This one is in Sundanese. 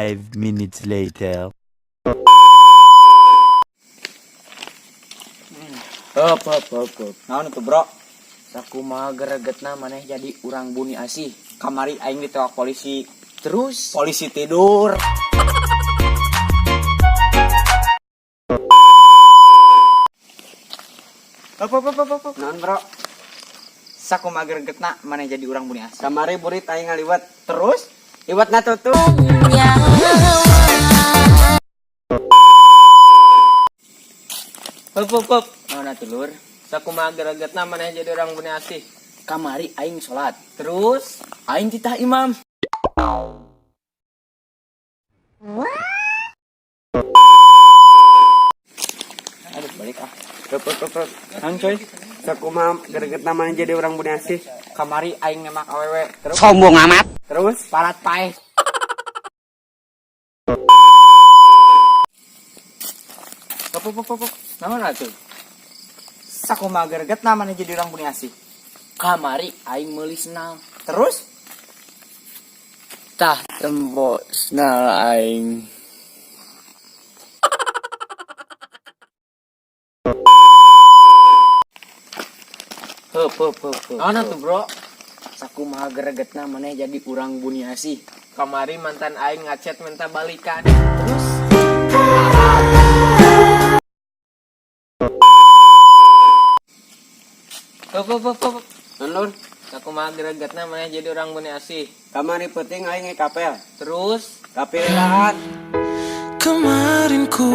5 minutes later. Hop hop hop hop. Naon itu, bro? Sakumaha geregetna maneh jadi urang Buni Asih? Kamari aing ditewak polisi. Terus? Polisi tidur. Hop hop hop hop hop. Naon, bro? Sakumaha gregetna maneh jadi urang Buni Asih? Kamari burit aing ngaliwat. Terus? Liwat ngatutup. Hop hop hop. Naon atuh, lur? Sakumaha gregetna maneh jadi urang Buni Asih? Kamari aing salat. Terus? Aing titah imam. Aduh, balik ah. Hop hop hop hop. Naon, coy? Sakumaha gregetna maneh jadi urang Buni Asih? Kamari aing nembak awewe. Terus? Sombong amat. Terus? Parat paeh. Hop hop hop hop. Naon atuh? Sakumaha gregetna maneh jadi urang Buni Asih? Kamari aing meuli senal. Terus? Tah tempo senal aing. Hop hop hop hop. Naon atuh, bro? Sakumaha gregetna maneh jadi urang Buni Asih? Kamari mantan aing ngachat minta balikan. Terus? Hop hop hop hop. Naon, lur? Sakumaha gregetna maneh jadi urang Buni Asih? Kamari peuting aing kapel. Terus? Kapelaan. Kemarin ku